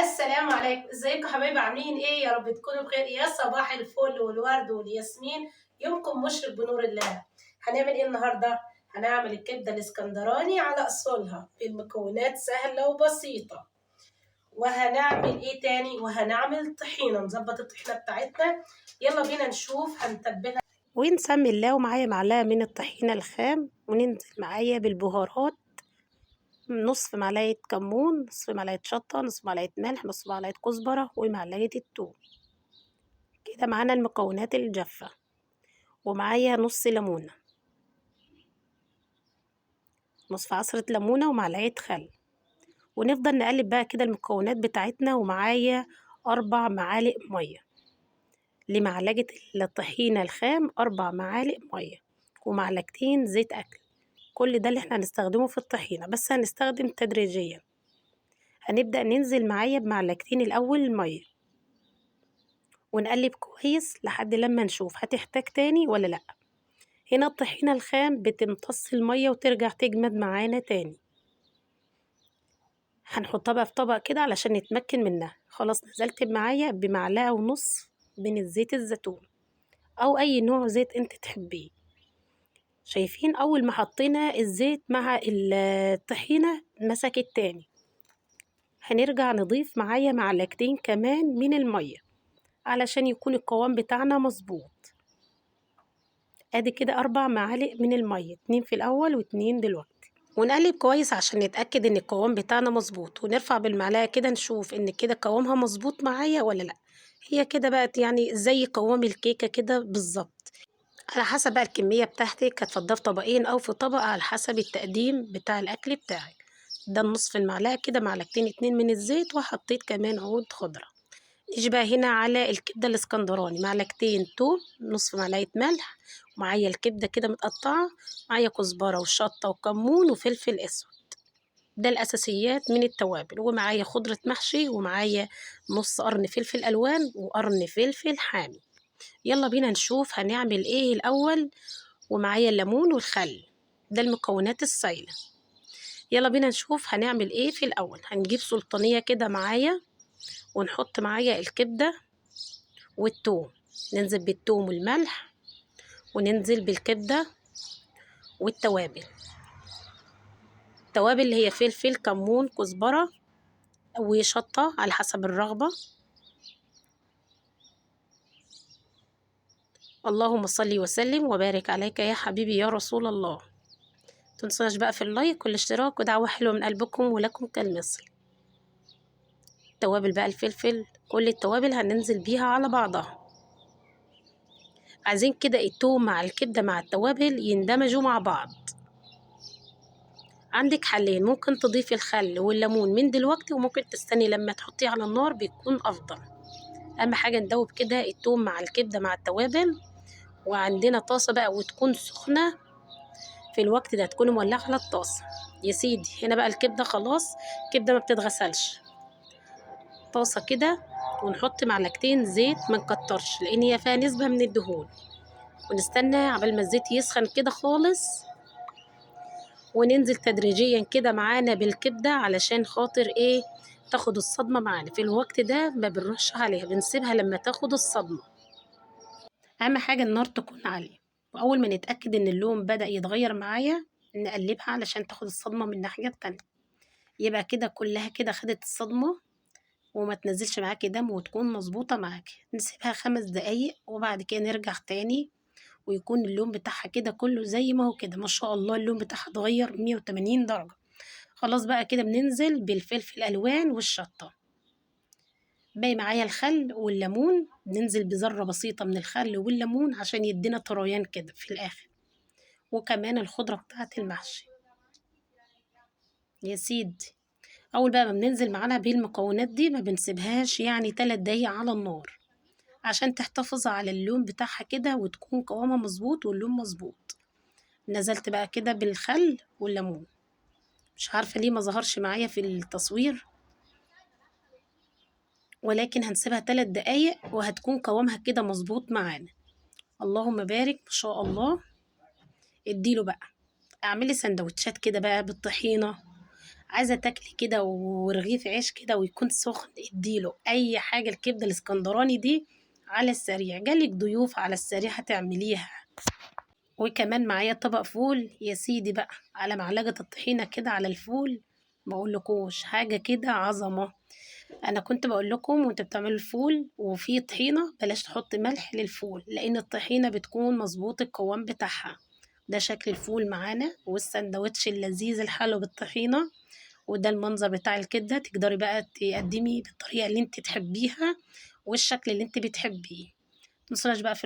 السلام عليكم، ازيكم حبايبي؟ عاملين ايه؟ يا رب تكونوا بخير. يا صباح الفل والورد والياسمين، يومكم مشرق بنور الله. هنعمل ايه النهارده؟ هنعمل الكبده الاسكندراني على اصولها، المكونات سهلة وبسيطة. وهنعمل ايه تاني؟ وهنعمل طحينه، نظبط الطحينه بتاعتنا. يلا بينا نشوف هنتبلها ونسمي الله. ومعايا معلقه من الطحينه الخام، وننزل معايا بالبهارات: نصف معلقه كمون، نصف معلقه شطه، نصف معلقه ملح، نصف معلقه كزبره، ومعلقة الثوم. كده معانا المكونات الجافه، ومعايا نص ليمونه، نصف عصره ليمونه، ومعلقة خل. ونفضل نقلب بقى كده المكونات بتاعتنا. ومعايا 4 معالق مية لمعلقه الطحينه الخام، 4 معالق مية ومعلقتين زيت اكل. كل ده اللي احنا هنستخدمه في الطحينه، بس هنستخدم تدريجيا. هنبدأ ننزل معايا بمعلقتين الأول المية، ونقلب كويس لحد لما نشوف هتحتاج تاني ولا لأ. هنا الطحينة الخام بتمتص المية وترجع تجمد معانا تاني. هنحطها بقى في طبق كده علشان نتمكن منها. خلاص نزلت معايا بمعلقة ونص من الزيت الزيتون أو أي نوع زيت انت تحبيه. شايفين أول ما حطينا الزيت مع الطحينة مسكت تاني. هنرجع نضيف معايا معلقتين كمان من المية علشان يكون القوام بتاعنا مظبوط. ادي كده 4 معالق من المية، 2 في الاول و2 دلوقتي. ونقلب كويس عشان نتأكد ان القوام بتاعنا مظبوط، ونرفع بالمعلقة كده نشوف ان كده قوامها مظبوط معايا ولا لا. هي كده بقت زي قوام الكيكة كده بالظبط. على حسب بقى الكمية بتاعتك، هتفضها في طبقين او في طبق على حسب التقديم بتاع الاكل بتاعك. ده النصف المعلقة كده، معلقتين 2 من الزيت، وحطيت كمان عود خضرة. نيجي بقى هنا على الكبدة الاسكندراني، معلقتين توم، نصف معلقة ملح، ومعايا الكبدة كده متقطعة، معايا كزبرة وشطة وكمون وفلفل اسود. ده الاساسيات من التوابل. ومعايا خضرة محشي، ومعايا نص قرن فلفل الوان وقرن فلفل حامي. يلا بينا نشوف هنعمل ايه الاول. ومعايا الليمون والخل، ده المكونات السايلة. يلا بينا نشوف هنعمل ايه في الاول. هنجيب سلطانية كده معايا، ونحط معايا الكبدة والثوم. ننزل بالثوم والملح، وننزل بالكبدة والتوابل. التوابل اللي هي فلفل، كمون، كزبرة، وشطة على حسب الرغبة. اللهم صل وسلم وبارك عليك يا حبيبي يا رسول الله. متنسوناش بقى في اللايك والاشتراك، ودعوة حلوة من قلبكم ولكم كالمثل. التوابل بقى الفلفل، كل التوابل هننزل بيها على بعضها. عايزين كده التوم مع الكبدة مع التوابل يندمجوا مع بعض. عندك حلين، ممكن تضيفي الخل والليمون من دلوقتي، وممكن تستني لما تحطيه على النار بيكون أفضل. أهم حاجة ندوب كده التوم مع الكبدة مع التوابل. وعندنا طاسة بقى وتكون سخنة في الوقت ده، تكون مولعة على الطاسة يا سيدي. هنا بقى الكبدة خلاص، الكبدة ما بتتغسلش. طاسة كده، ونحط معلقتين زيت، ما نكترش لأن هي فيها نسبة من الدهون. ونستنى عبال ما الزيت يسخن كده خالص، وننزل تدريجيا كده معانا بالكبدة علشان خاطر ايه؟ تاخد الصدمة معانا. في الوقت ده ما بنروحش عليها، بنسيبها لما تاخد الصدمة. أهم حاجة النار تكون عالية، وأول ما نتأكد إن اللون بدأ يتغير معايا نقلبها علشان تاخد الصدمة من الناحية التانية. يبقى كده كلها كده خدت الصدمة، وما تنزلش معاكي دم، وتكون مظبوطة معاكي. نسيبها 5 دقايق وبعد كده نرجع تاني، ويكون اللون بتاعها كده كله زي ما هو كده. ما شاء الله اللون بتاعها اتغير 180 درجة. خلاص بقى كده بننزل بالفلفل الألوان والشطة. باقي معايا الخل والليمون، ننزل بذرة بسيطة من الخل والليمون عشان يدينا طريان كده في الآخر. وكمان الخضرة بتاعة المحشي يا سيدي. أول بقى ما بننزل معانا بالمكونات دي ما بنسيبهاش 3 دقايق على النار عشان تحتفظ على اللون بتاعها كده، وتكون قوامها مظبوط واللون مظبوط. نزلت بقى كده بالخل والليمون، مش عارفة ليه ما ظهرش معايا في التصوير، ولكن هنسيبها 3 دقايق وهتكون قوامها كده مظبوط معانا. اللهم بارك ما شاء الله. اديله بقى، اعملي سندوتشات كده بقى بالطحينة. عايزه تاكلي كده ورغيف عيش كده ويكون سخن، اديله اي حاجة. الكبده الاسكندراني دي على السريع، جالك ضيوف على السريع هتعمليها. وكمان معايا طبق فول يا سيدي بقى، على معلقه الطحينه كده على الفول، ما اقولكوش حاجة كده عظمه. انا كنت بقول لكم وانتوا بتعملوا الفول وفي طحينه بلاش تحط ملح للفول، لان الطحينه بتكون مظبوط القوام بتاعها. ده شكل الفول معانا والسندوتش اللذيذ الحلو بالطحينه، وده المنظر بتاع الكبده. تقدري بقى تقدمي بالطريقة اللي انت تحبيها والشكل اللي انت بتحبيه. متنسوناش بقى في